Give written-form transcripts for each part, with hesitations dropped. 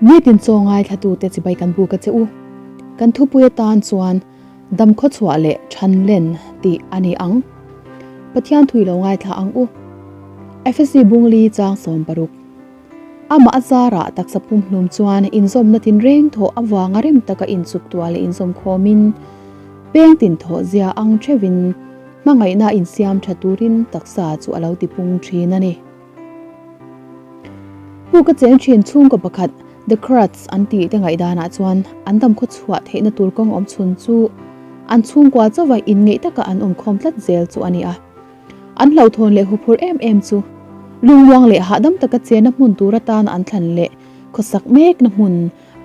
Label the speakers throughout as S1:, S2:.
S1: Nitin chaw ngaithlatute chibai kan buk a che u. Kan thupui atan chuan Damkhawchhuah leh Thanlen tih a ni ang. Pathian thui lo ngaithla ang u. Efesi Bungli chang 60. Amah a zarah taksa pumhlum chuan inzawmna tinreng thawh avanga rem taka inchuk tuah leh inzawm khawmin peng tin thawh zia ang theuhin hmangaihna insiam tha turin taksa chu a lo tipung thin a ni. Puk a cheng thin chhungkaw pakhat The Kratz an tih te ngaihdanah chuan an damkhaw chhuah theihna tur kawng awm chhun chu an chhungkua chauha inngeih taka an awmkhawm tlat zel chu a ni a. An hlauhthawn leh huphurh em em chu lungluang leh hahdam taka chenna hmun tur atana an thlan leh khawsak mekna hmun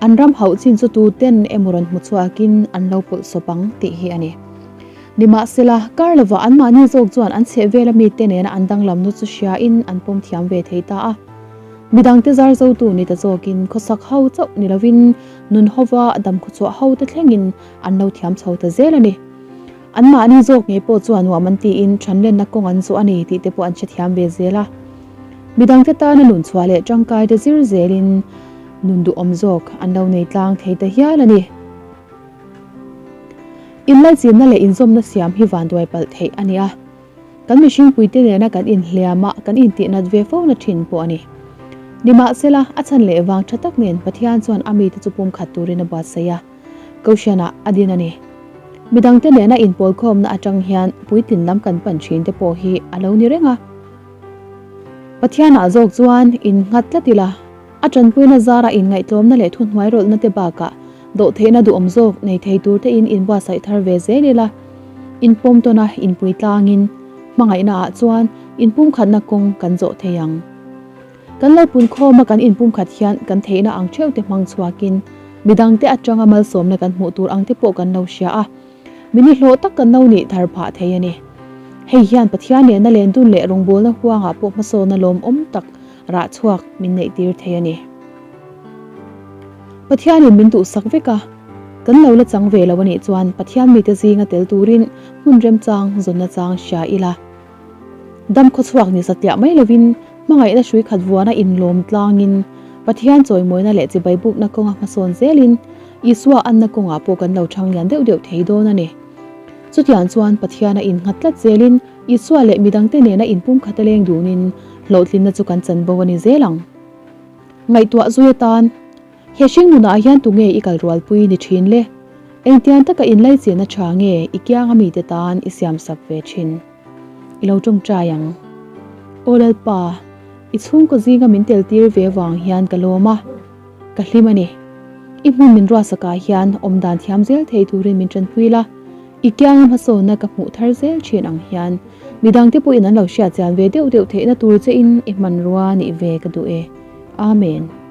S1: an ram hauh chin chu tuten emaw rawn hmu chhuakin an lo pawlh sawp ang tih hi a ni. Nimahsela, kar lovah anmahni zawk chuan an chheh vela mite nena an danglamna chu hriain an pawm thiam ve thei ta a. Midangte zar zotu ni ta zawkin khawsak ho chauh ni lovin nun hova damkhawchhuah hote thlengin an lo thiam chho ta zel a ni. Anmahni zawk ngei pawh chuan nuam an tiin thanlenna kawng an zawh a ni tih te pawh an hrethiam ve zel a. Midangte tana nun chhuah leh tangkai te zir zelin nun duhawm zawk an lo nei tlang thei ta hial a ni. Inlaichinna leh inzawmna siam hi vanduai palh theih a ni a. Kan mihringpuite nena kan inhliam a, kan intihnat ve fo na thin pawh a ni. Nimahsela, a chhan leh vang tha tak nen Pathian chuan a mite chu pumkhat turin a buatsaih a. Kohhranah a din a ni. Midangte nena inpawlkhawmna atang hian puitlin lam kan pan thin te pawh hi a lo ni reng a. Pathianah zawk chuan innghat tlat ila, a tanpuina zara inngaihtlawmna leh thuhnuairawlhna te bakah dawhtheihna duhawm zawk nei thei tur tein inbuatsaih thar ve zel ila, inpawm tawna inpui tlangin hmangaihnaah chuan inpumkhatna kawng kan zawh thei ang. Kan lo punkhawm a kan inpumkhat hian kan theihna ang theuh te hmang chhuakin midangte atanga malsawmna kan hmuh tur ang te pawh kan lo hria a, mini hlawh tak kan lo nih thar phah thei a ni. Hei hian Pathian nena lendun leh rawngbawlna huangah pawh hmasawna lawmawm tak rah chhuak min neih tir thei a ni. Pathianin min duhsak vek a, kan lo la chang ve lo a nih chuan Pathian mite zinga tel turin hmun remchang zawnna chang hria ila. Dam khawchhuak ni satliah mai lovin hmangaihna hrui khat vuana inlawm tlangin Pathian chawimawina leh chibai bukna kawnga hmasawn zelin Isua anna kawngah pawh kan lo chhang lian deuh deuh thei dawn a ni. Chutiang chuan Pathiana innghat tlat zelin Isua leh midangte nena inpumkhat a leng dunin hlawhtlinna chu kan chanbo a ni zel ang. Ngaihtuah zui atan He hring nunah hian tunge i kal rualpui ni thin le? Engtiang taka inlaichin a tha nge i kianga mite tan i siamsak ve thin? I lo tawngtai ang. Aw Lalpa, i chhungkaw zinga min tel tir ve vang hian ka lawm a, ka hlim a ni. I hmun min ruahsakah hian awmdan thiam zel thei turin min tanpui la, i kianga hmasawnna ka hmuh thar zel thin ang hian midangte pawhin an lo hriatchian ve deuh deuh theihna tur chein i hmanrua nih ve ka duh e. Amen.